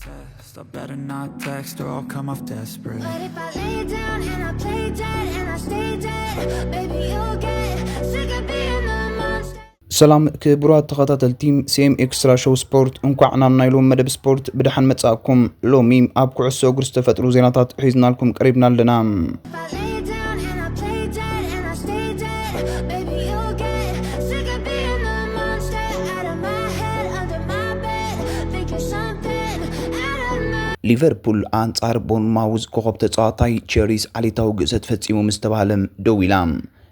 I better not text or I'll come off desperate. But if I lay down and I play dead and I stay dead, baby, you'll get sick of being the monster. ሰላም ክቡራት ተኸታተልቲ ሲ ኤም ኤክስትራ ሾው ስፖርት፣ እንኳዕ ናብ ናይ ሎሚ መደብ ስፖርት ብደሓን መጻእኩም። ሎሚ ኣብ ኩዕሶ እግሪ ዝተፈጥሩ ዜናታት ሒዝናልኩም ቀሪብና ኣለና። If I lay down and I play dead and I stay dead, baby, you'll get sick of being the monster out of my head, under my bed, thinking something out of my ሊቨርፑል ኣንጻር ቦርንማውዝ ኮኸብ ተጻዋታይ ቸሪስ ዓሌታዊ ግእሰት ፈጺሙ ምስ ተባህለ ደው ኢላ።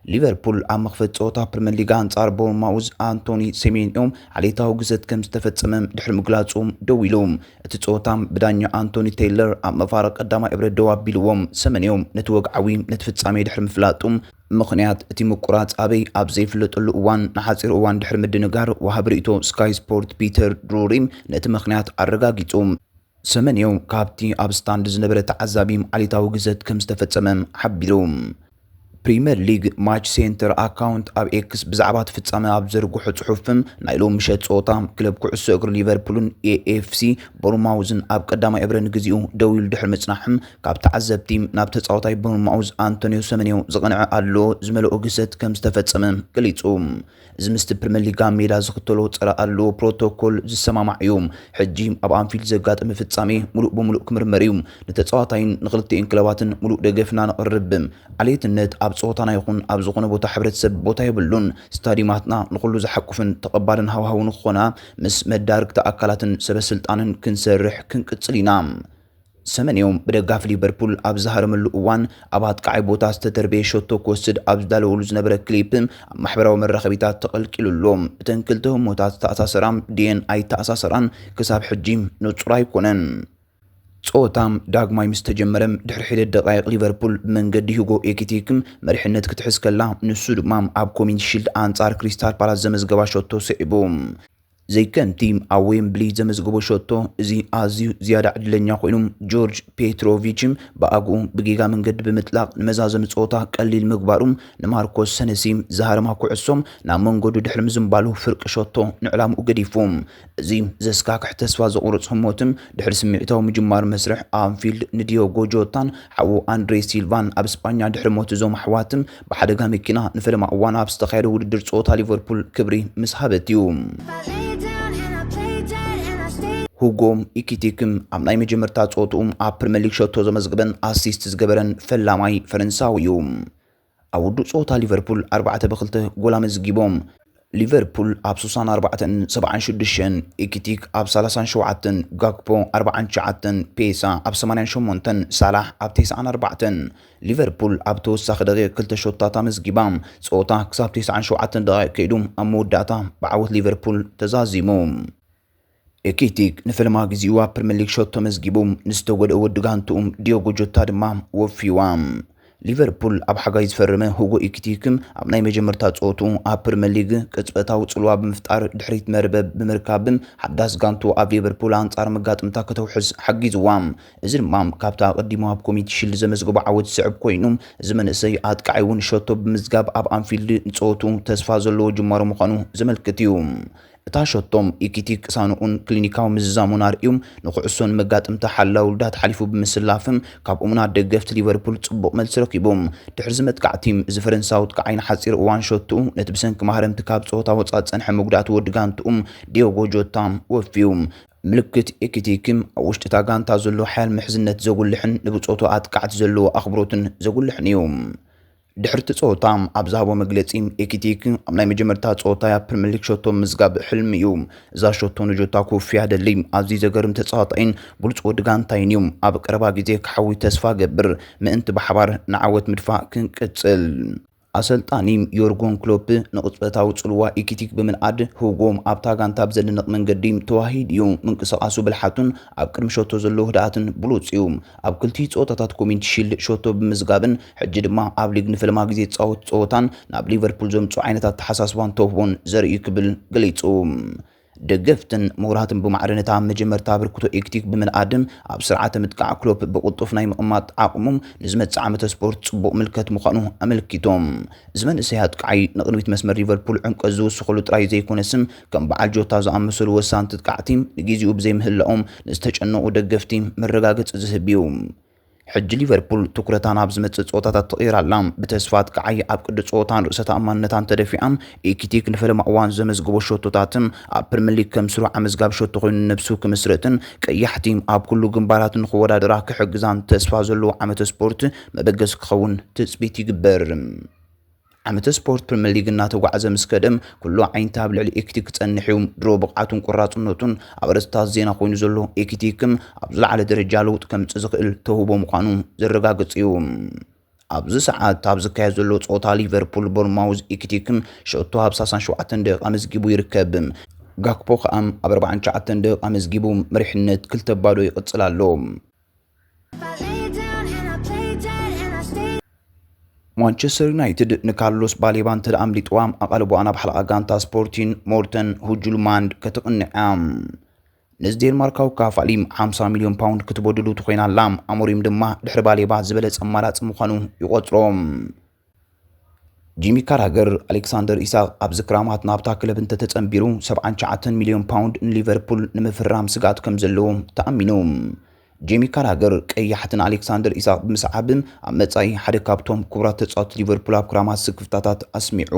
ሊቨርፑል ኣብ መኽፈቲ ጸወታ ፕሪምየር ሊግ ኣንጻር ቦርንማውዝ ኣንቶኒ ሴሜንዮ ዓሌታዊ ግእሰት ከም ዝተፈጸመ ድሕሪ ምግላጹ ደው ኢሉ። እቲ ጸወታ ብዳኛ ኣንቶኒ ቴይለር ኣብ መፋረቕ ቀዳማይ እብረ ደው ኣቢልዎም። ሰመንዮ ነቲ ወግዓዊ ነቲ ፍጻሜ ድሕሪ ምፍላጡ፣ ምኽንያት እቲ ምቁራጽ ኣበይ ኣብ ዘይፍለጠሉ እዋን ንሓጺር እዋን ድሕሪ ምድንጋር፣ ወሃቢ ርእይቶ ስካይ ስፖርት ፒተር ድሩሪ ነቲ ምኽንያት ኣረጋጊጹ። ሰመንዮ ካብቲ ኣብ ስታንድ ዝነበረ ተዓዛቢ ዓሌታዊ ግእሰት ከም ዝተፈጸመ ሓቢሩ። ፕሪምየር ሊግ ማች ሴንተር ኣካውንት ኣብ ኤክስ ብዛዕባ እቲ ፍጻመ ኣብ ዘርግሖ ጽሑፍም፣ ናይ ሎሚ ምሸት ጸወታ ክለብ ኩዕሶ እግሪ ሊቨርፑልን ኤ ኤፍ ሲ ቦርንማውዝን ኣብ ቀዳማይ እብረ ንግዚኡ ደው ኢሉ ድሕሪ ምጽናሕም፣ ካብ ተዓዘብቲ ናብ ተጻዋታይ ቦርንማውዝ ኣንቶኒዮ ሰመንዮ ዝቐንዐ ኣሎ ዝመልኦ ግህሰት ከም ዝተፈጸመ ገሊጹ። እዚ ምስቲ ፕሪምየር ሊግ ኣብ ሜዳ ዝኽተሎ ጸረ ኣሎ ፕሮቶኮል ዝሰማማዕ እዩ። ሕጂ ኣብ ኣንፊልድ ዘጋጠመ ፍጻሜ ምሉእ ብምሉእ ክምርመር እዩ። ንተጻዋታይን ንኽልቲኤን ክለባትን ምሉእ ደገፍና ነቕርብ። ዓሌትነት ኣብ ጸወታና ይኹን ኣብ ዝኾነ ቦታ ሕብረተሰብ ቦታ የብሉን። ስታዲዩማትና ንኹሉ ዝሓቁፍን ተቐባልን ሃዋህው ንኽኾና ምስ መዳርግቲ ኣካላትን ሰበ ስልጣንን ክንሰርሕ ክንቅጽል ኢና። ሰመንዮም ብደጋፊ ሊቨርፑል ኣብ ዝሃረመሉ እዋን፣ ኣብ ኣጥቃዓይ ቦታ ዝተተርበየ ሸቶ ክወስድ ኣብ ዝዳለወሉ ዝነበረ ክሊፕ ኣብ ማሕበራዊ መራኸቢታት ተቐልቂሉ ኣሎ። እተን ክልተ ህሞታት ዝተኣሳሰራ ድየን ኣይተኣሳሰራን ክሳብ ሕጂ ንጹር ኣይኮነን። ጸወታ ዳግማይ ምስ ተጀመረ ድሕሪ ሒደት ደቃይቕ፣ ሊቨርፑል ብመንገዲ ሁጎ ኤኪቲክ መሪሕነት ክትሕዝ ከላ፣ ንሱ ድማ ኣብ ኮሚኒቲ ሺልድ ኣንጻር ክሪስታል ፓላስ ዘመዝገባ ሸቶ ስዒቡ። ዘይከምቲ ኣብ ዌምብሊ ዘመዝገቦ ሸቶ፣ እዚ ኣዝዩ ዝያዳ ዕድለኛ ኮይኑ፣ ጆርጅ ፔትሮቪች ብኣግኡ ብጌጋ መንገዲ ብምጥላቕ ንመዛዘሚ ጸወታ ቀሊል ምግባሩ፣ ንማርኮስ ሰነሲ ዝሃረማ ኩዕሶ ናብ መንገዱ ድሕሪ ምዝንባሉ፣ ፍርቂ ሸቶ ንዕላምኡ ገዲፉ። እዚ ዘስካክሕ ተስፋ ዘቑርጽ ህሞት፣ ድሕሪ ስምዒታዊ ምጅማር መስርሕ ኣንፊልድ፣ ንዲዮጎ ጆታን ሓዉ ኣንድሬ ሲልቫን ኣብ ስጳኛ ድሕሪ ሞት እዞም ኣሕዋት ብሓደጋ መኪና ንፈለማ እዋን ኣብ ዝተኻየደ ውድድር ጸወታ ሊቨርፑል ክብሪ ምስ ሃበት እዩ። If I lay down and I play dead and I stay ሁጎ ኢኪቲክ ኣብ ናይ መጀመርታ ጸወትኡ ኣብ ፕሪምየር ሊግ ሸቶ ዘመዝግበን ኣሲስት ዝገበረን ፈላማይ ፈረንሳዊ እዩ። ኣብ ውዱእ ጸወታ ሊቨርፑል ኣርባዕተ ብክልተ ጎል ኣመዝጊቦም። ሊቨርፑል ኣብ ስሳን ኣርባዕተን ሰብዓን ሽዱሽተን፣ ኢኪቲክ ኣብ ሰላሳን ሸውዓተን፣ ጋክፖ ኣርባዓን ትሽዓተን፣ ፔሳ ኣብ ሰማንያን ሸሞንተን፣ ሳላሕ ኣብ ተስዓን ኣርባዕተን። ሊቨርፑል ኣብ ተወሳኺ ደቂቕ ክልተ ሾታት ኣመዝጊባ። ጸወታ ክሳብ ተስዓን ሸውዓተን ደቂቕ ከይዱ፣ ኣብ መወዳእታ ብዓወት ሊቨርፑል ተዛዚሙ። ኤኪቲክ ንፈለማ ግዜኡ ኣብ ፕሪምየር ሊግ ሸቶ መዝጊቡ፣ ንዝተጎድአ ወዲ ጋንትኡ ዲዮጎ ጆታ ድማ ወፊዋ። ሊቨርፑል ኣብ ሓጋይ ዝፈረመ ሁጎ ኢኪቲክ ኣብ ናይ መጀመርታ ጸወትኡ ኣብ ፕሪምየር ሊግ ቅጽበታዊ ጽልዋ ብምፍጣር፣ ድሕሪት መርበብ ብምርካብ፣ ሓዳስ ጋንቱ ኣብ ሊቨርፑል ኣንጻር መጋጥምታ ከተውሕስ ሓጊዝዋ። እዚ ድማ ካብቲ ኣቐዲሙ ኣብ ኮሚኒቲ ሺልድ ዘመዝገቦ ዓወት ዝስዕብ ኮይኑ፣ እዚ መንእሰይ ኣጥቃዓይ እውን ሸቶ ብምዝጋብ ኣብ ኣንፊልድ ንጸወትኡ ተስፋ ዘለዎ ጅማሮ ምዃኑ ዘመልክት እዩ። እታ ሸቶም ኢኪቲክ ቅሳንኡን ክሊኒካዊ ምዝዛሙን ኣርእዩ፣ ንኩዕሶን መጋጥምታ ሓላው ልዳት ሓሊፉ ብምስላፍን ካብ እሙናት ደገፍቲ ሊቨርፑል ጽቡቕ መልሲ ረኪቡ። ድሕሪ እዚ መጥቃዕቲ፣ እዚ ፈረንሳዊ ኣጥቃዓይ ንሓጺር እዋን ሸትኡ ነቲ ብሰንኪ ማህረምቲ ካብ ጸወታ ወጻኢ ዝጸንሐ መጉዳእቲ ወዲ ጋንትኡ ዲዮጎ ጆታ ወፍዩ። ምልክት ኤኪቲክ ኣብ ውሽጢ እታ ጋንታ ዘሎ ሓያል ምሕዝነት ዘጉልሕን ንብጾቱ ኣጥቃዕቲ ዘለዎ ኣኽብሮትን ዘጉልሕን እዩ። ድሕሪ እቲ ጸወታ ኣብ ዝሃቦ መግለጺ፣ ኤኪቲክ ኣብ ናይ መጀመርታ ጸወታ ኣብ ፕሪምየር ሊግ ሸቶ ምዝጋብ ሕልሚ እዩ። እዛ ሸቶ ንጆታ ክውፍያ ደሊ። ኣዝዩ ዘገርም ተጻዋታይን ብሉጽ ወዲ ጋንታይን እዩ። ኣብ ቀረባ ግዜ ክሓዊ ተስፋ ገብር። ምእንቲ ብሓባር ንዓወት ምድፋእ ክንቅጽል። ኣሰልጣኒ ዮርጎን ክሎፕ ንቕጽበታዊ ጽልዋ ኢኪቲክ ብምንኣድ፣ ሁጎ ኣብታ ጋንታ ብዘደንቕ መንገዲ ተዋሂድ እዩ። ምንቅስቓሱ፣ ብልሓቱን ኣብ ቅድሚ ሸቶ ዘለዎ ህድኣትን ብሉጽ እዩ። ኣብ ክልቲኡ ጸወታታት ኮሚኒቲ ሺልድ ሸቶ ብምዝጋብን ሕጂ ድማ ኣብ ሊግ ንፈለማ ግዜ ዝጻወት ጸወታን ናብ ሊቨርፑል ዘምጽኦ ዓይነት ኣተሓሳስባን ተውህቦን ዘርኢ ክብል ገሊጹ። ደገፍትን ምሁራትን ብማዕረ ነታ መጀመርታ ኣበርክቶ ኤክቲክ ብምንኣድም፣ ኣብ ስርዓተ ምጥቃዕ ክሎፕ ብቕልጡፍ ናይ ምቕማጥ ዓቕሞም ንዝመጽእ ዓመተ ስፖርት ጽቡቕ ምልከት ምዃኑ ኣመልኪቶም። እዚ መንእሰይ ኣጥቃዓይ ንቕድሚት መስመር ሊቨርፑል ዕምቀት ዝውስኸሉ ጥራይ ዘይኮነስም፣ ከም በዓል ጆታ ዝኣመሰሉ ወሳንቲ ኣጥቃዕቲ ንግዜኡ ብዘይምህላኦም ንዝተጨነቑ ደገፍቲ መረጋገጺ ዝህብ እዩ። ሕጂ ሊቨርፑል ትኩረታ ናብ ዝመጽእ ጸወታታት ትቕይር ኣላ። ብተስፋ ኣጥቃዓይ ኣብ ቅዲ ጸወታን ርእሰ ተኣማንነታን ተደፊኣም፣ ኤኪቲክ ንፈለማ እዋን ዘመዝግቦ ሸቶታትን ኣብ ፕሪምየር ሊግ ከም ስሩዕ ኣመዝጋቢ ሸቶ ኮይኑ ነብሱ ክምስርትን ቀያሕቲ ኣብ ኩሉ ግንባራት ንኽወዳደራ ክሕግዛን ተስፋ ዘለዎ ዓመተ ስፖርት መበገሲ ክኸውን ትጽቢት ይግበር። ዓመተ ስፖርት ፕሪምየር ሊግ እናተጓዕዘ ምስ ከደም ኩሉ ዓይንታ ኣብ ልዕሊ ኤኪቲክ ክጸንሕ እዩ። ድሮ ብቕዓቱን ቆራጽነቱን ኣብ ኣርእስታት ዜና ኮይኑ ዘሎ ኤኪቲክም ኣብ ዝለዓለ ደረጃ ለውጢ ከምጽእ ዝኽእል ተውህቦ ምዃኑ ዘረጋግጽ እዩ። ኣብዚ ሰዓት ኣብ ዝካየድ ዘሎ ጸወታ ሊቨርፑል ቦርንማውዝ ኤኪቲክም ሸቶ ኣብ ሰላሳን ሸውዓተን ደቂቓ መዝጊቡ ይርከብ። ጋክፖ ከኣ ኣብ ኣርባዓን ትሽዓተን ደቂቓ መዝጊቡ መሪሕነት ክልተ ባዶ ይቕጽል ኣሎ። ማንቸስተር ዩናይትድ ንካርሎስ ባሌባ እንተ ደኣ ኣምሊጥዋ፣ ኣቓልቦኣ ናብ ሓለቓ ጋንታ ስፖርቲን ሞርተን ሁጁልማንድ ከተቕንዕ እያ። ነዚ ዴንማርካዊ ካፋሊ ሓምሳ ሚልዮን ፓውንድ ክትበድሉ ትኾይና ኣላ። ኣሞሪም ድማ ድሕሪ ባሌባ ዝበለጸ ኣማራጺ ምዃኑ ይቖጽሮ። ጂሚ ካራገር ኣሌክሳንደር ኢሳቕ ኣብዚ ክራማት ናብታ ክለብ እንተተጸንቢሩ፣ ሰብዓን ትሽዓተን ሚልዮን ፓውንድ ንሊቨርፑል ንምፍራም ስግኣት ከም ዘለዎ ተኣሚኑ። ጄሚ ካራገር ቀያሕትን ኣሌክሳንደር ኢሳቕ ብምስዓብ፣ ኣብ መጻኢ ሓደ ካብቶም ክቡራት ተጻወትቲ ሊቨርፑል ኣብ ክራማት ስክፍታታት ኣስሚዑ።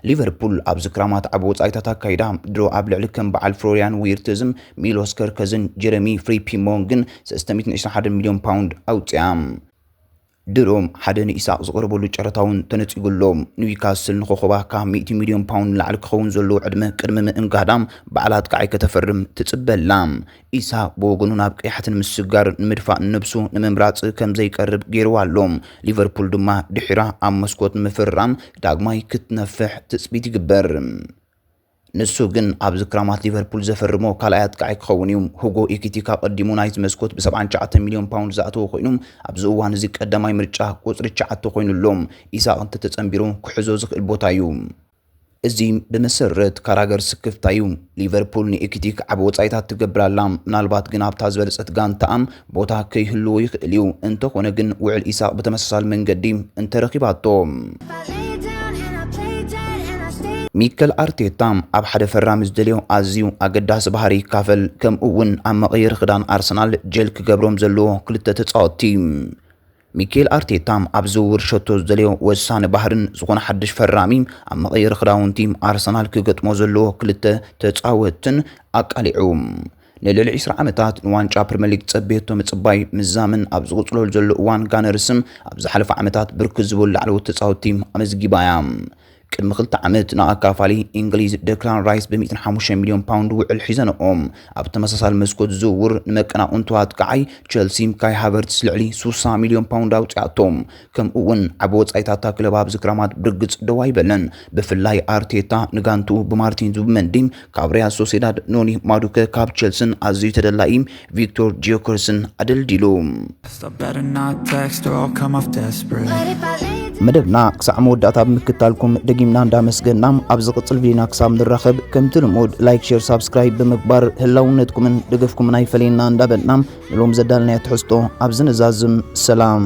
ሊቨርፑል ኣብዚ ክራማት ዓቢ ወጻኢታት ኣካይዳ፣ ድሮ ኣብ ልዕሊ ከም በዓል ፍሎሪያን ዊርትዝም፣ ሚሎስ ከርከዝን ጀረሚ ፍሪምፖንግን ሰለስተ ሚእትን ዕስራን ሓደን ሚልዮን ፓውንድ ኣውጺኣ። ድሮ ሓደ ንኢሳቕ ዝቐረበሉ ጨረታ እውን ተነጺጉ ኣሎ። ኒውካስል ንኮኸባ ካብ ሚእቲ ሚልዮን ፓውንድ ንላዕሊ ክኸውን ዘለዎ ዕድመ ቅድሚ ምእንጋዳ ባዕላ ኣጥቃዓይ ከተፈርም ትጽበ ኣላ። ኢሳቕ ብወገኑ ናብ ቀያሕቲ ንምስግጋር ንምድፋእ ነብሱ ንምምራጽ ከም ዘይቀርብ ገይርዋ ኣሎ። ሊቨርፑል ድማ ድሒራ ኣብ መስኮት ንምፍርራም ዳግማይ ክትነፍሕ ትጽቢት ይግበር። ንሱ ግን ኣብዚ ክራማት ሊቨርፑል ዘፈርሞ ካልኣይ ኣጥቃዓይ ክኸውን እዩ። ሁጎ ኤኪቲክ ኣቐዲሙ ናይዚ መስኮት ብ ሰብዓን ትሽዓተን ሚልዮን ፓውንድ ዝኣተወ ኮይኑ፣ ኣብዚ እዋን እዚ ቀዳማይ ምርጫ ቁጽሪ ትሽዓተ ኮይኑ ኣሎ። ኢሳቕ እንተተጸንቢሩ ክሕዞ ዝኽእል ቦታ እዩ። እዚ ብመሰረት ካራገር ስክፍታ እዩ። ሊቨርፑል ንኤኪቲክ ዓቢ ወጻኢታት ትገብር ኣላ። ምናልባት ግን ኣብታ ዝበለጸት ጋንታኣ ቦታ ከይህልዎ ይኽእል እዩ። እንተኾነ ግን ውዕል ኢሳቕ ብተመሳሳሊ መንገዲ እንተረኺባቶ። ሚከል ኣርቴታ ኣብ ሓደ ፈራሚ ዝደልዮ ኣዝዩ ኣገዳሲ ባህሪ ይካፈል፣ ከምኡ እውን ኣብ መቐየሪ ክዳን ኣርሰናል ጀል ክገብሮም ዘለዎ ክልተ ተጻወትቲ። ሚኬል ኣርቴታ ኣብ ዝውውር ሸቶ ዝደልዮ ወሳኒ ባህርን ዝኾነ ሓድሽ ፈራሚ ኣብ መቐየሪ ክዳውንቲ ኣርሰናል ክገጥሞ ዘለዎ ክልተ ተጻወትን ኣቃሊዑ። ንልዕሊ ዕስራ ዓመታት ንዋንጫ ፕሪምየር ሊግ ጸበየቶ ምጽባይ ምዛምን ኣብ ዝቕጽለሉ ዘሎ እዋን፣ ጋነርስ ኣብ ዝሓለፈ ዓመታት ብርክት ዝበሉ ላዕለዎት ተጻወትቲ ኣመዝጊባ እያ። ቅድሚ ክልተ ዓመት ንኣካፋሊ እንግሊዝ ደክላን ራይስ ብ ሚእትን ሓሙሽተን ሚልዮን ፓውንድ ውዕል ሒዘንኦም። ኣብ ተመሳሳሊ መስኮት ዝውውር ንመቀናቕንቱ ኣጥቃዓይ ቸልሲ ካይ ሃቨርትስ ልዕሊ ስሳ ሚልዮን ፓውንድ ኣውጺኣቶም። ከምኡ እውን ዓቢ ወጻኢታት እታ ክለብ ኣብዚ ክራማት ብርግጽ ደው ኣይበለን። ብፍላይ ኣርቴታ ንጋንቱ ብማርቲን ዙቢመንዲ ካብ ሪያል ሶሴዳድ፣ ኖኒ ማዱከ ካብ ቸልስን ኣዝዩ ተደላዪ ቪክቶር ጂዮከርስን ኣደልዲሉ። I better not text or I'll come off desperate. መደብና ክሳዕ መወዳእታ ብምክታልኩም ደጊምና እንዳመስገና፣ ኣብ ዝቕጽል ቪድዮና ክሳብ ንራኸብ ከምቲ ልሙድ ላይክ፣ ሼር፣ ሳብስክራይብ ብምግባር ህላውነትኩምን ደገፍኩምን ኣይፈለየና እንዳበልና ንሎም ዘዳልናዮ ትሕዝቶ ኣብዚ ነዛዝም። ሰላም።